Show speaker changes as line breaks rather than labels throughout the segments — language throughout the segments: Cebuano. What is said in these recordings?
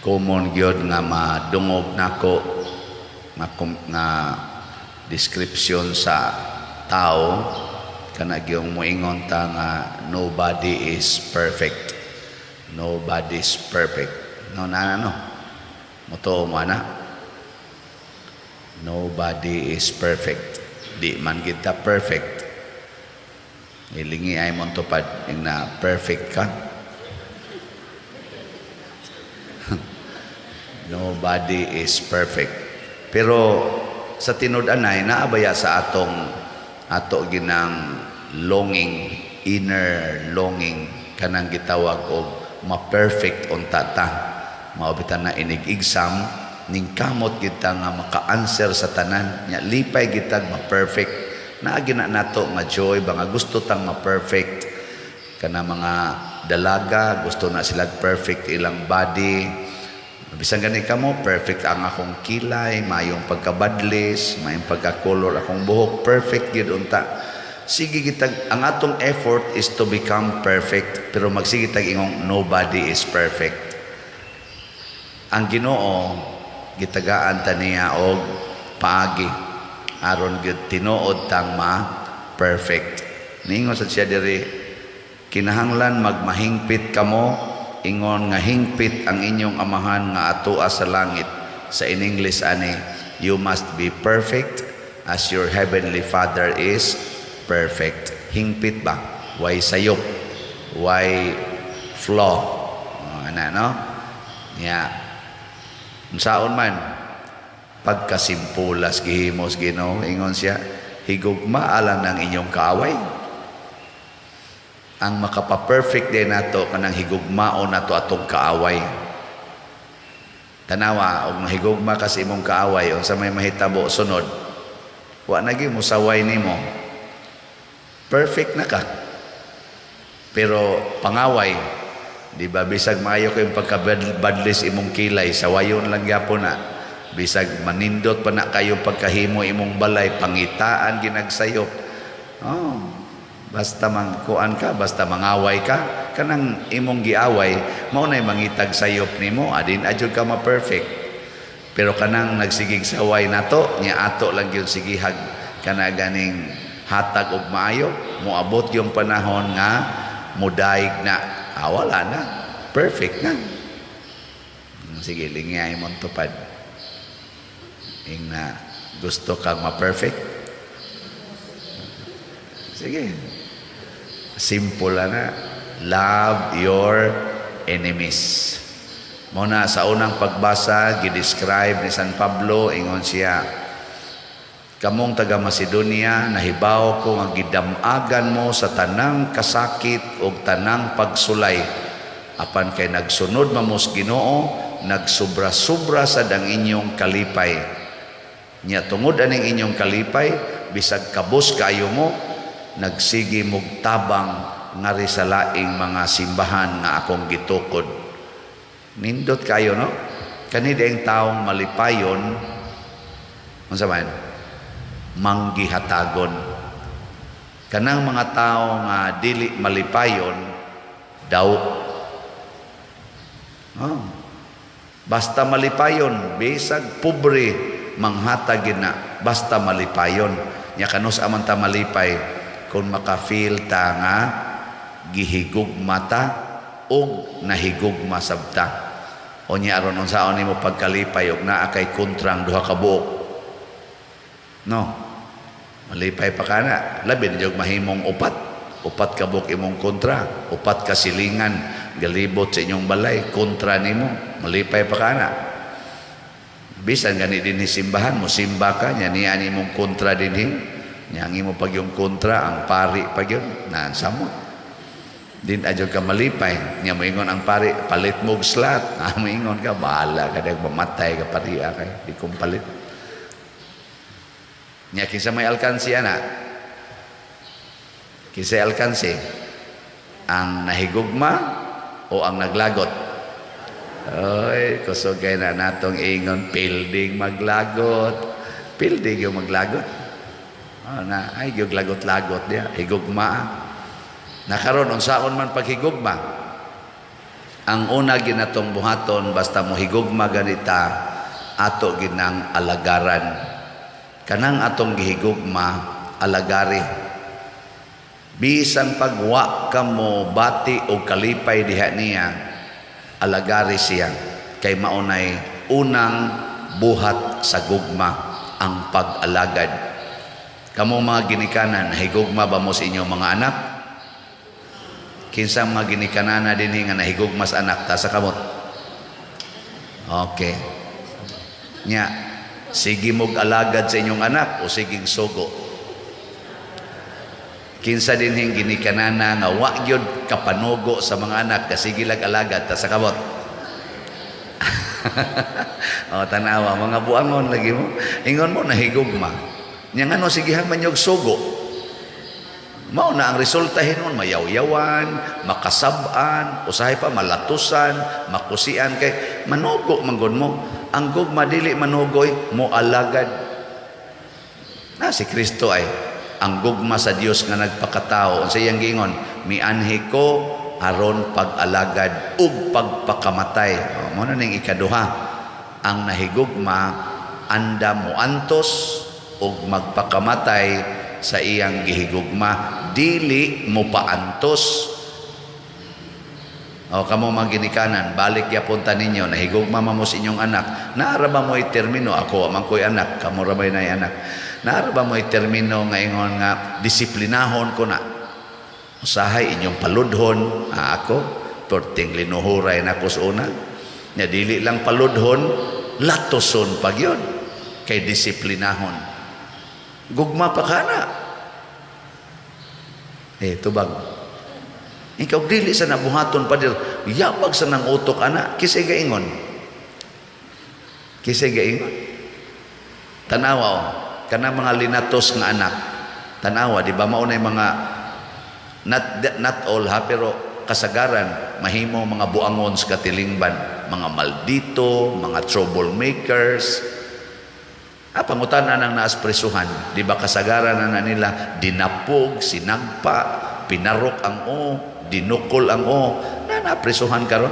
Common gyud nga madungog nako nga description sa tao kana gyung moingon ta nga nobody is perfect. Nobody is perfect. No na no. Motuo mo ana? Nobody is perfect. Di man kita perfect. Ilingi ay mo tupad ing na perfect ka. Nobody is perfect. Pero sa tinud-anay naabaya sa atong ato ginang longing, inner longing, kanang gitawag og ma-perfect unta ta. Mao bitan na inig exam ning kamot kita nga maka-answer sa tanan nya, lipay gitag ma-perfect. Naa gina nato nga joy ba nga gusto tang ma-perfect. Kana mga dalaga, gusto na sila perfect ilang body. Bisan gani kamo, perfect ang akong kilay, mayong pagkabadlis, mayong pagkakolor akong buhok, perfect gyud unta. Sige gitag ang atong effort is to become perfect, pero magsige tag ingong nobody is perfect. Ang Ginoo gitagaan ta niya og paagi aron gyud tinuod tang ma perfect. Ningon sa siya diri, kinahanglan magmahingpit kamo ingon nga hingpit ang inyong Amahan nga atoa sa langit. Sa in English ani, you must be perfect as your heavenly Father is perfect. Hingpit ba? Way sayop, way flaw. Oh, ana no? Nya unsaon man pagkasimpulas gihimos Ginoo, ingon siya, higugmaa lang ng inyong kaaway. Ang makapa-perfect din nato kanang higugmaon nato atong kaaway. Tanawa, og mahigugma ka sa imong kaaway, unsa may mahitabo sunod? Wa na gyud musaway nimo. Perfect na ka. Pero pangaway, di ba, bisag maayo kayong pagkabadlis imong kilay, sawayon lang gyapon na. Bisag manindot pa na kayo pagkahimo imong balay, pangitaan ginagsayop. Oh, basta mangkuan ka, basta mangaway ka, kanang imong giaway, mao nay mangitag sayop nimo, adin adyo ka ma-perfect. Pero kanang nagsigig saway nato, nya ato lang gyud sigihag kana ganing hatag og maayo, moabot yung panahon nga mudaig na, ah, wala na, perfect na. Sige, lingay mong tupad. Ing na gusto kang ma-perfect? Sige. Simple na. Love your enemies. Mao na sa unang pagbasa, gidescribe ni San Pablo, ingon siya, kamong taga Macedonia, nahibaw ko nga gidamagan mo sa tanang kasakit ug tanang pagsulay. Apan kay nagsunod mamos Ginoo, nagsubra-sobra sad ang inyong kalipay. Nya tungod aning inyong kalipay, bisag kabos kayo mo, nagsige mog tabang ngari sa laing mga simbahan nga akong gitukod. Nindot kayo, no? Kani ang taong malipayon, unsa man? Manggihatagon. Kanang mga tao nga dili malipayon, daw. Oh. Basta malipayon, bisag pobre, manghatag na, basta malipayon. Nya kanus aman ta malipay kung maka-feel ta nga gihigugma ta ug nahigugma sabta. O nya aron unsaon nimo pagkalipay og naa kay kontrang duha ka buok? No. Malipay pa kana. Labi na jud mahimong upat. Upat ka buok imong kontra, upat ka silingan galibot sa inyong balay kontra nimo. Malipay pa kana. Bisan gani dinhi simbahan mo simba ka nya niya nimong kontra dinhi. Nya ang imo pag yung kontra ang pari pa gyud na samot. Din adyo ka malipay. Nya moingon ang pari, palit mo og slot. Ah, moingon ka, bahala ka dag mamatay ka pariya kay di kong palit. Nya kinsa may alkansi ana? Kinsa alkansi? Ang nahigugma o ang naglagot? Oy, kusog kay na natong ingon, pilding maglagot. Pilding yung maglagot. Oh, na ay gyud lagot-lagot diya, higugma. Nakaron unsaon man paghigugma? Ang una ginatong buhaton basta mohigugma ganita, ato ginang alagaran. Kanang atong gihigugma, alagari. Bisan pagwa ka mo bati o kalipay diha niya, alagari siya kay maunay unang buhat sa gugma, ang pag-alagad. Kamo mga ginikanan, higugma ba mo sa inyong mga anak? Kinsa mga ginikanana dinhi nga nahigugma sa anak? Taas sa kamot. Okay. Nya, sige mog alagad sa inyong anak o siging sugo? Kinsa dinhing ginikanana nga wa gyud kapanugo sa mga anak, kasige lag alagad? Taas sa kamot. O, tanawa, mga buangon lagi mo. Ingon mo nahigugma. Nya ngano sigihan man yog sugo? Mao na ang resulta hinon, mayawyawan, makasab-an, usahay pa malatusan, makusian kay manugo man mo. Ang gugma dili manugoy, mo alagad. Na si Kristo ay ang gugma sa Dios nga nagpakatao. Unsa iyang giingon? "Mianhi ko aron pag-alagad ug pagpakamatay." O, mao na ning ikaduha. Ang nahigugma anda moantos ug magpakamatay sa iyang gihigugma, dili mo paantos. O kamo mga ginikanan, balik yapon ta ninyo, nahigugma man mo sa inyong anak. Naara ba mo termino, ako man ko'y anak, kamo ra bay nay anak? Naara ba mo termino nga ingon nga "Disiplinahon ko na"? Usahay inyong paludhon, ah, ako, perting linuhuray na ko sa una. Nya dili lang paludhon, latoson pag yun. Kay disiplinahon. Gugma pa ka na. Eh, tubag. Ikaw dili sa nabuhaton pa dir, yabag sa nang utok ana, kisay gaingon. Kisay gaingon. Tanawa oh, kana mga linatos nga anak. Tanawa, di ba mao na yung mga not all ha, pero kasagaran mahimo mga buangon sa katilingban, mga maldito, mga troublemakers. Ah, pangutana nang naas presuhan, di ba kasagaran na nila dinapog, sinagpa, pinarok ang o, dinukol ang o, na napresuhan karon.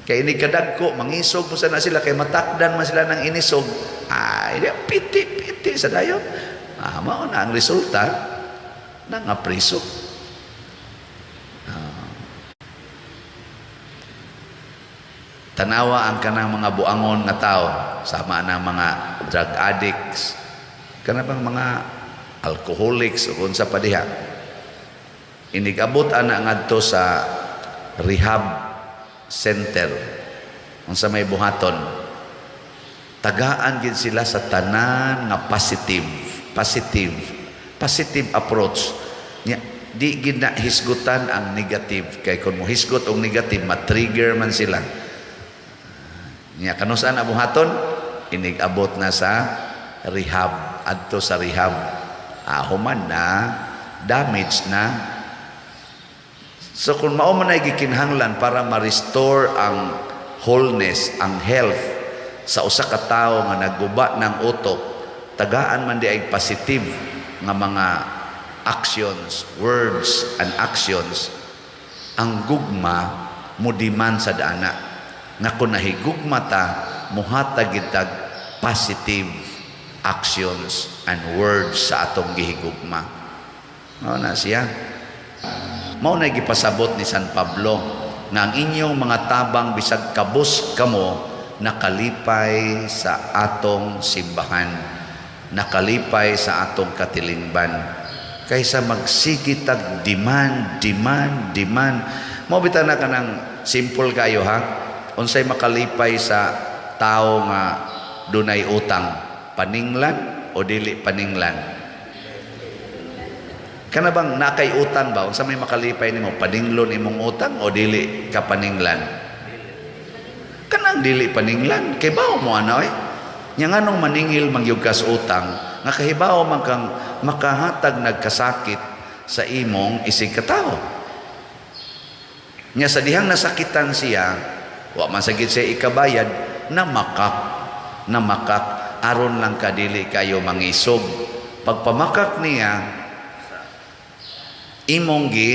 Kay ini kadagko, mangisog mo sana sila kay matakdan man sila ng inisog. Ay, di, piti piti sa dayon. Ah, mao na ang resulta na nga preso. Ah. Tanawa ang kanang mga buangon nga tao, sama na mga drug addicts, kana bang mga alcoholics o kung sa padiha. Inigabot ana ngadto sa rehab center, unsa may buhaton? Tagaan gid sila sa tanan nga positive, positive, positive approach. Nya, di gid na hisgutan ang negative kay kung mohisgot og negative, ma-trigger man sila. Nya kanus-an na buhaton? Inig-abot na sa rehab, adto sa rehab. Ah, human na, damage na. So kung mao man ay gikinahanglan para ma-restore ang wholeness, ang health sa usa ka tawo nga nagguba ng utok, tagaan man di ay positive nga mga actions, words and actions. Ang gugma mo demand sa dana. Nga kung nahigugma ta, muhatag gitag positive actions and words sa atong gihigugma. Mao na siya. Mao na gipasabot ni San Pablo nga ang inyong mga tabang bisag kabus kamo nakalipay sa atong simbahan, nakalipay sa atong katilingban kaysa magsige tag demand, demand, demand. Mo bitaw na kanang simple kayo ha. Unsay makalipay sa tao nga dunay utang, paninglan o dili paninglan? Kana bang nakay utang ba, unsa may makalipay nimo, paninglon imong utang o dili ka paninglan? Kanang dili paninglan kay bawo mo ana oy. Nya nganong maningil man gyud kas utang nga kahibaw man kang makahatag nagkasakit sa imong isig katawo? Nya sa dihang nasakitan siya, wa man sagid siya ikabayad, namakak, namakak aron lang kadili kayo mangisog. Pagpamakak niya, imong gi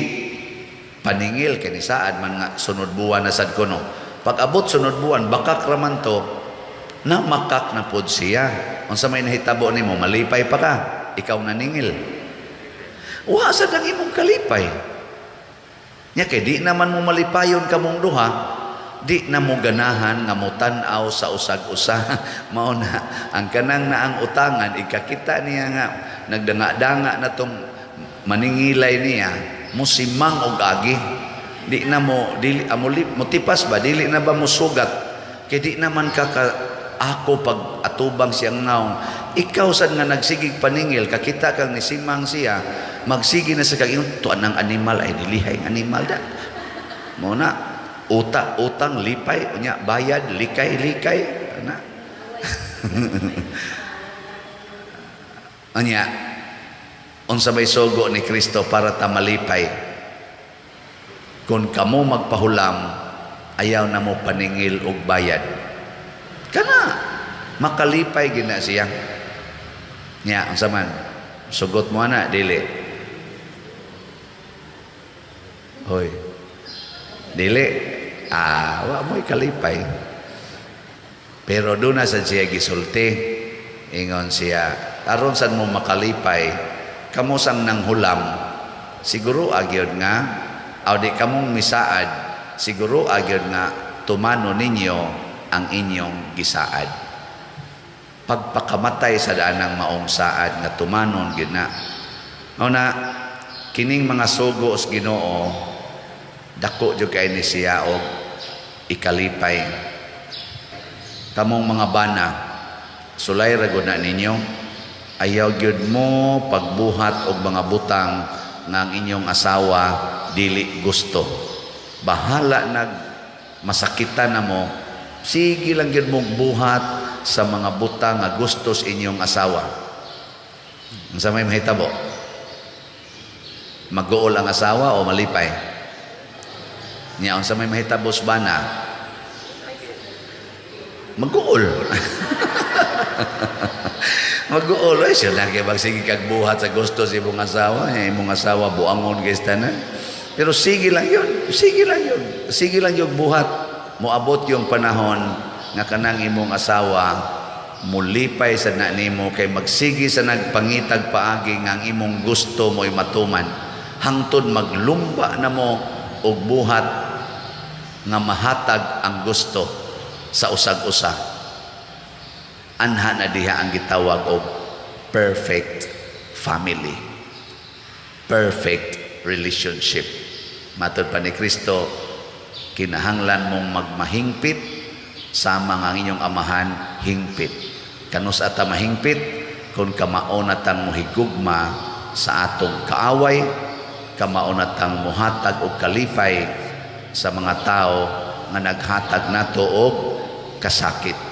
Paningil kay nisaad man nga sunod buwan na sad kuno. Pag abot sunod buwan, bakak raman to, na makak na pod siya. Unsa may nahitabo nimo, malipay pa ka, ikaw naningil. Wa sad ang imong kalipay. Nya kay di naman mo malipayon kamong duha, di na mo ganahan nga motan-aw sa usag-usa. Mao na ang kanang naang utangan, ikakita niya nga nagdanga-danga na tong maningilay niya, musimang og agi. Di na mo dili amo motipas ba, dili na ba mo sugat kay di naman ka ako pag atubang siyang naong. Ikaw sad nga nagsigig paningil, kakita kang nisimang siya, magsige na sa kag ingon tuan ang animal ay dilihay ang animal da. Mo na uta utang lipay, unya bayad likay likay ana. Unya unsa may sugo ni Kristo para ta malipay? Kung kamo magpahulam, ayaw na mo paningil og bayad. Kana makalipay gina siya. Nya unsa man sugot mo ana, dili? Hoy, dili. Ah, wa mo'y kalipay. Pero doon na sad siya gisulti. Ingon siya, aron sad mo makalipay, kamo sang nanghulam, siguro agyod nga, aw di kamong misaad, siguro agyod nga tumano ninyo ang inyong gisaad. Pagpakamatay sa daanang maong saad nga tumanon gyud na. Mao na kining mga sugo sa Ginoo, dako jud kay ni siya og ikalipay. Kamong mga bana, sulay ra gud na ninyo. Ayaw gyud mo pagbuhat og mga butang nga ang inyong asawa dili gusto. Bahala nag masakitan na mo, sige lang gyud mo buhat sa mga butang nga gusto sa inyong asawa. Unsa may mahitabo? Maguol ang asawa o malipay? Nya unsa may mahitabo sa bana? Maguol. Maguol ay siya na kay magsige kag buhat sa gusto sa imong asawa, nya imong asawa buangon kay tanan. Pero sige lang yun, sige lang yun. Sige lang yung buhat. Moabot yung panahon nga kanang imong asawa mulipay sa na nimo kay magsige sa nagpangitag paagi nga ang imong gusto mo'y matuman, hangtod maglumba na mo og buhat nga mahatag ang gusto sa usag-usa. Anha na diha ang gitawag og perfect family, perfect relationship. Matod pa ni Kristo, kinahanglan mong magmahingpit sama nga ang inyong amahan hingpit. Kanus ata mahingpit? Kung kamao na tang mohigugma sa atong kaaway, kamao na tang muhatag og kalipay sa mga tao nga naghatag nato og kasakit.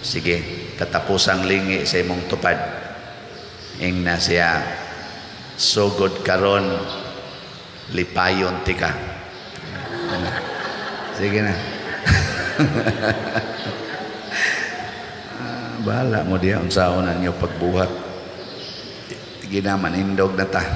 Sige, katapusang lingi sa imong tupad. Ingna siya, "Sugod karon, lipayon tika." Sige na. Ah, bahala mo diya unsaon na ninyo pagbuhat. Sige na, manindog na ta.